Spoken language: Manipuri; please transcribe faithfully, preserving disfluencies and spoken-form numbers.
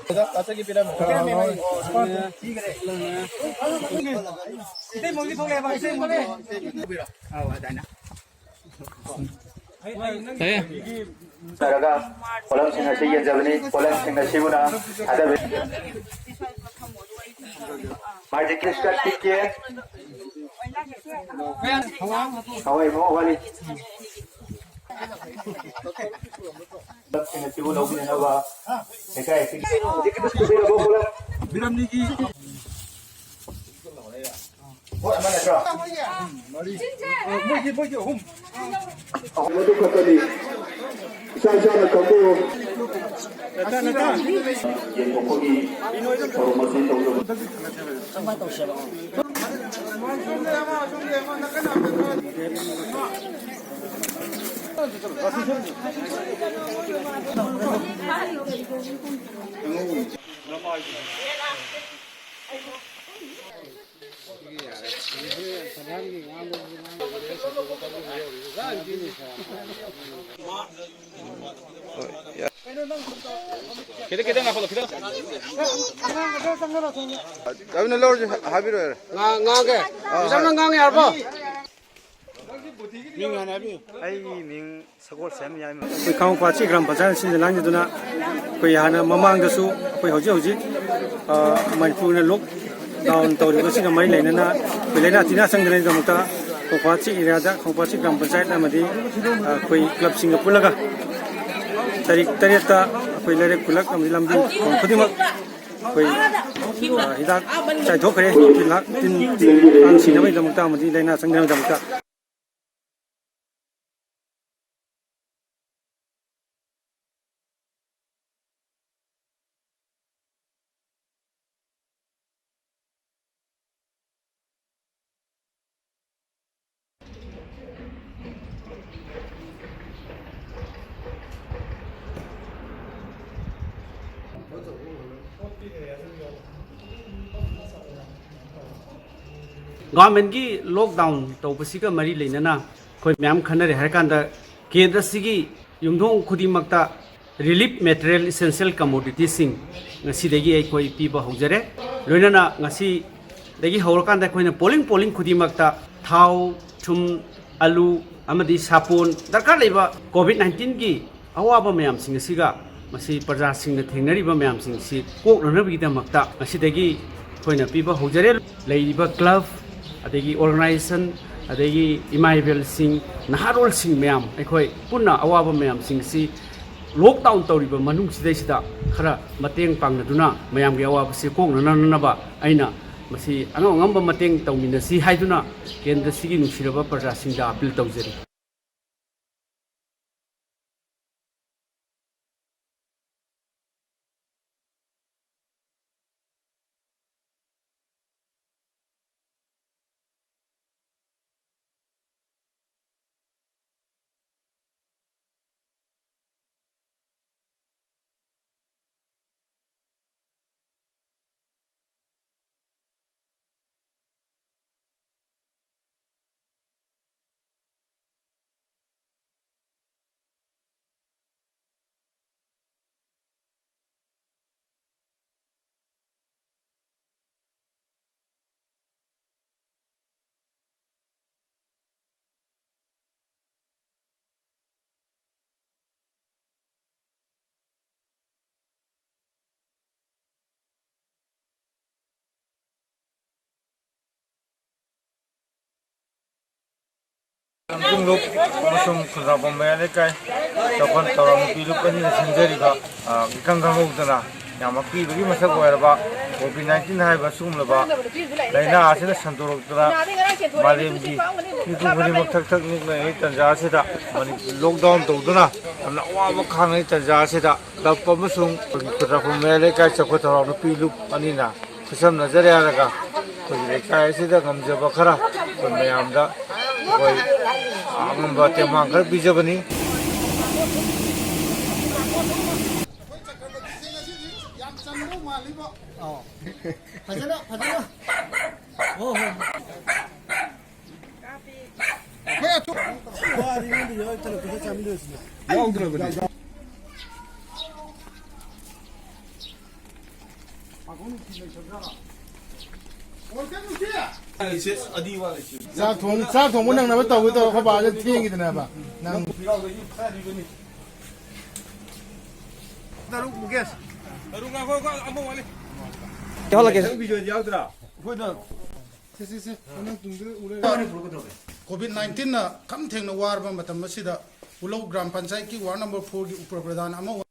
ꯄꯤꯔꯝꯃꯦ꯫ ꯏꯇꯩꯃꯒꯤ ꯊꯣꯛꯂꯛꯑꯦꯕ, ꯏꯇꯩꯃꯒꯤ꯫ ꯑꯧ, ꯑꯗꯥꯏꯅ꯫ ꯇꯧꯔꯒ ꯄꯣꯠꯂꯝꯁꯤꯡ ꯑꯁꯤ ꯌꯦꯟꯖꯕꯅꯤ꯫ ꯄꯣꯠꯂꯝꯁꯤꯡ ꯑꯁꯤꯕꯨꯅ ꯊꯥꯗꯕ꯫ ꯃꯥꯏꯖꯦ ꯀꯤꯁꯀꯠ ꯄꯤꯛꯀꯦ꯫ ꯍꯋꯥꯏ ꯃꯣ ꯋꯥꯂꯤ꯫ ꯄꯣꯠꯂꯝꯁꯤꯡ ꯑꯁꯤꯕꯨ ꯂꯧꯕꯤꯅꯅꯕ ꯂꯩꯀꯥꯏ ꯑꯁꯤꯒꯤ ꯕꯤꯔꯝꯅꯤꯒꯤ ꯃꯣꯏ ꯑꯃ ꯅꯠꯇ꯭ꯔꯣ? ꯃꯣꯏꯒꯤ, ꯃꯣꯏꯒꯤ ꯑꯍꯨꯝ꯫ ꯑꯗꯨ ꯈꯛꯇꯅꯤ꯫ ꯏꯁꯥ ꯏꯁꯥꯅ ꯈꯪꯕꯤꯌꯨ꯫ ꯌꯦꯟꯊꯣꯛꯄꯒꯤ ꯊꯧꯔꯝ ꯑꯁꯤ ꯇꯧꯖꯕ꯫ ꯈꯤꯇꯪ, ꯈꯤꯇꯪ ꯉꯥꯏꯈꯣ, ꯈꯤꯇꯪ꯫ ꯑꯗꯨꯅ ꯂꯧꯔꯁꯤ, ꯍꯥꯏꯕꯤꯔꯣ ꯌꯥꯔꯦ꯫ ꯉꯥ-, ꯉꯥꯡꯒꯦ꯫ ꯑꯥ, ꯍꯣꯏ꯫ ꯉꯥꯡꯉꯦ ꯌꯥꯔꯕꯣ? ꯃꯤꯡ ꯍꯥꯟꯅ ꯍꯥꯏꯕꯤꯌꯨ꯫ ꯑꯩꯒꯤ ꯃꯤꯡ ꯁꯒꯣꯜꯁꯦꯝ ꯌꯥꯏꯃ꯫ ꯑꯩꯈꯣꯏ ꯈꯥꯉꯕꯣꯛ ꯈ꯭ꯋꯥꯠꯆꯤꯛ ꯒ꯭ꯔꯥꯝ ꯄꯟꯆꯥꯌꯠ ꯁꯤꯟꯖ ꯂꯥꯡꯖꯗꯨꯅ ꯑꯩꯈꯣꯏ ꯍꯥꯟꯅ ꯃꯃꯥꯡꯗꯁꯨ ꯑꯩꯈꯣꯏ ꯍꯧꯖꯤꯛ ꯍꯧꯖꯤꯛ, ꯑ, ꯃꯅꯤꯄꯨꯔꯅ ꯂꯣꯛ ꯗꯥꯎꯟ ꯇꯧꯔꯤꯕꯁꯤꯒ ꯃꯔꯤ ꯂꯩꯅꯅ ꯑꯩꯈꯣꯏ ꯂꯥꯏꯅꯥ ꯇꯤꯟꯅꯥ ꯆꯪꯗꯅꯕꯒꯤꯗꯃꯛꯇ ꯈꯣꯡꯄꯥꯠꯁꯤ ꯑꯦꯔꯤꯌꯥꯗ, ꯈꯣꯡꯄꯥꯠꯁꯤ ꯒ꯭ꯔꯥꯝ ꯄꯟꯆꯥꯌꯠ ꯑꯃꯗꯤ, ꯑ, ꯑꯩꯈꯣꯏ ꯀ꯭ꯂꯕꯁꯤꯡꯒ ꯄꯨꯜꯂꯒ ꯇꯥꯔꯤꯛ ꯇꯔꯦꯠꯇ ꯑꯩꯈꯣꯏ ꯂꯩꯔꯛ ꯈꯨꯜꯂꯛ ꯑꯃꯗꯤ ꯂꯝꯕꯤ ꯊꯣꯡ ꯈꯨꯗꯤꯡꯃꯛ ꯑꯩꯈꯣꯏ, ꯑ, ꯍꯤꯗꯥꯛ ꯆꯥꯏꯊꯣꯛꯈ꯭ꯔꯦ꯫ ꯇꯤꯜꯍꯥꯛ ꯇꯤꯟ ꯀꯥꯡ ꯁꯤꯅꯕꯒꯤꯗꯃꯛꯇ ꯑꯃꯗꯤ ꯂꯥꯏꯅꯥ ꯆꯪꯗꯅꯕꯒꯤꯗꯃꯛꯇ꯫ ꯒꯣꯔꯃꯦꯟꯒꯤ ꯂꯣꯛꯗꯥꯎꯟ ꯇꯧꯕꯁꯤꯒ ꯃꯔꯤ ꯂꯩꯅꯅ ꯑꯩꯈꯣꯏ ꯃꯌꯥꯝ ꯈꯟꯅꯔꯦ ꯍꯥꯏꯔꯀꯥꯟꯗ, ꯀꯦꯟꯗ꯭ꯔꯁꯤꯒꯤ ꯌꯨꯝꯊꯣꯡ ꯈꯨꯗꯤꯡꯃꯛꯇ Relief material, essential commoditiesꯁꯤꯡ ꯉꯁꯤꯗꯒꯤ ꯑꯩꯈꯣꯏ ꯄꯤꯕ ꯍꯧꯖꯔꯦ꯫ ꯂꯣꯏꯅꯅ ꯉꯁꯤꯗꯒꯤ ꯍꯧꯔꯀꯥꯟꯗ ꯑꯩꯈꯣꯏꯅ polling polling ꯈꯨꯗꯤꯡꯃꯛꯇ ꯊꯥꯎ, ꯊꯨꯝ, ꯑꯂꯨ ꯑꯃꯗꯤ ꯁꯥꯄꯣꯟ, ꯗꯔꯀꯥꯔ ꯂꯩꯕ COVID nineteenꯒꯤ ꯑꯋꯥꯕ ꯃꯌꯥꯝꯁꯤꯡ ꯑꯁꯤꯒ ꯃꯁꯤ ꯄ꯭ꯔꯖꯥꯁꯤꯡꯅ ꯊꯦꯡꯅꯔꯤꯕ ꯃꯌꯥꯝꯁꯤꯡꯁꯤ ꯀꯣꯛꯅꯅꯕꯒꯤꯗꯃꯛꯇ ꯉꯁꯤꯗꯒꯤ ꯑꯩꯈꯣꯏꯅ ꯄꯤꯕ ꯍꯧꯖꯔꯦ꯫ ꯂꯩꯔꯤꯕ club, ꯑꯗꯒꯤ organization, ꯑꯗꯒꯤ ꯏꯃꯥ ꯏꯕꯦꯜꯁꯤꯡ, ꯅꯍꯥꯔꯣꯜꯁꯤꯡ ꯃꯌꯥꯝ, ꯑꯩꯈꯣꯏ ꯄꯨꯟꯅ ꯑꯋꯥꯕ ꯃꯌꯥꯝꯁꯤꯡꯁꯤ lockdown ꯇꯧꯔꯤꯕ ꯃꯅꯨꯡꯁꯤꯗꯩꯁꯤꯗ ꯈꯔ ꯃꯇꯦꯡ ꯄꯥꯡꯅꯗꯨꯅ ꯃꯌꯥꯝꯒꯤ ꯑꯋꯥꯕꯁꯤ ꯀꯣꯛꯅꯅꯅꯕ ꯑꯩꯅ ꯃꯁꯤ ꯑꯉꯝ ꯑꯉꯝꯕ ꯃꯇꯦꯡ ꯇꯧꯃꯤꯟꯅꯁꯤ ꯍꯥꯏꯗꯨꯅ ꯀꯦꯟꯗ꯭ꯔꯁꯤꯒꯤ ꯅꯨꯡꯁꯤꯔꯕ ꯄ꯭ꯔꯖꯥꯁꯤꯡꯗ appeal ꯇꯧꯖꯔꯤ꯫ ꯂꯝꯖꯤꯡ ꯂꯨꯞ ꯑꯃꯁꯨꯡ ꯈꯨꯟꯗ꯭ꯔꯥꯛꯄꯝ ꯃꯌꯥꯏ ꯂꯩꯀꯥꯏ ꯆꯥꯎꯈꯠ ꯊꯧꯔꯥꯡ ꯅꯨꯄꯤ ꯂꯨꯞ ꯑꯅꯤꯅ ꯁꯤꯟꯖꯔꯤꯕ, ꯑ, ꯏꯈꯪ ꯈꯪꯍꯧꯗꯅ ꯌꯥꯝ ꯑꯀꯤꯕꯒꯤ ꯃꯁꯛ ꯑꯣꯏꯔꯕ COVID nineteen ꯍꯥꯏꯕ ꯁꯤꯒꯨꯝꯂꯕ ꯂꯥꯏꯅꯥ ꯑꯁꯤꯅ ꯁꯟꯗꯣꯔꯛꯇꯨꯅ ꯃꯥꯂꯦꯝꯒꯤ ꯃꯤꯄꯨꯝ ꯈꯨꯗꯤꯡꯃꯛ ꯊꯛ ꯊꯛ ꯅꯤꯛꯅꯔꯤꯉꯩ ꯇꯥꯟꯖꯥ ꯑꯁꯤꯗ, ꯃꯅꯤꯄꯨꯔ lockdown ꯇꯧꯗꯨꯅ ꯌꯥꯝꯅ ꯑꯋꯥꯕ ꯈꯥꯡꯅꯔꯤ ꯇꯥꯟꯖꯥ ꯑꯁꯤꯗ club ꯑꯃꯁꯨꯡ ꯑꯩꯈꯣꯏꯒꯤ ꯈꯨꯟꯗ꯭ꯔꯥꯛꯄꯝ ꯃꯌꯥꯏ ꯂꯩꯀꯥꯏ ꯆꯥꯎꯈꯠ ꯊꯧꯔꯥꯡ ꯅꯨꯄꯤ ꯂꯨꯞ ꯑꯅꯤꯅ ꯈꯨꯠꯁꯝꯅꯖꯔꯦ ꯍꯥꯏꯔꯒ ꯑꯩꯈꯣꯏꯒꯤ ꯂꯩꯀꯥꯏ ꯑꯁꯤꯗ ꯉꯝꯖꯕ ꯈꯔ ꯑꯩꯈꯣꯏ ꯃꯌꯥꯝꯗ ꯑꯩꯈꯣꯏ ꯑꯉꯝꯕ ꯇꯦꯡꯕꯥꯡ ꯈꯔ ꯄꯤꯖꯕꯅꯤ꯫ ꯐꯖꯅ, ꯐꯖꯅ꯫ ꯍꯣ, ꯍꯣ꯫ ꯌꯥꯎꯗ꯭ꯔꯕꯅꯤ꯫ ꯆꯥꯛ ꯊꯣꯡ-, ꯆꯥꯛ ꯊꯣꯡꯕ ꯅꯪꯅꯕ ꯇꯧꯒꯦ ꯇꯧꯔ ꯑꯩꯈꯣꯏ ꯕꯥꯁꯦ ꯊꯦꯡꯈꯤꯗꯅꯕ꯫ ꯅꯪ ꯇꯔꯨꯛ, ꯃꯨꯀꯦꯁ꯫ ꯇꯔꯨꯛ ꯉꯥꯏꯈꯣ, ꯉꯥꯏꯈꯣ, ꯑꯃ ꯋꯥꯠꯂꯤ꯫ ꯀꯩꯍꯜꯂꯛꯀꯦ? ꯕꯤꯖꯣꯏꯗꯤ ꯌꯥꯎꯗ꯭ꯔꯥ? ꯑꯩꯈꯣꯏꯗ ꯁꯦ, ꯁꯦ, ꯁꯦ꯫ ꯅꯪ ꯇꯨꯡꯗ ꯎꯔꯦ꯫ ꯀꯣꯚꯤꯗ ꯅꯥꯏꯟꯇꯤꯟꯅ ꯈꯝ ꯊꯦꯡꯅ ꯋꯥꯔꯕ ꯃꯇꯝ ꯑꯁꯤꯗ ꯎꯂꯧ ꯒ꯭ꯔꯥꯝ ꯄꯟꯆꯥꯌꯠꯀꯤ ꯋꯥꯔꯗ ꯅꯝꯕꯔ ꯐꯣꯔꯒꯤ ꯎꯄ꯭ꯔ ꯄ꯭ꯔꯙꯥꯟ ꯑꯃ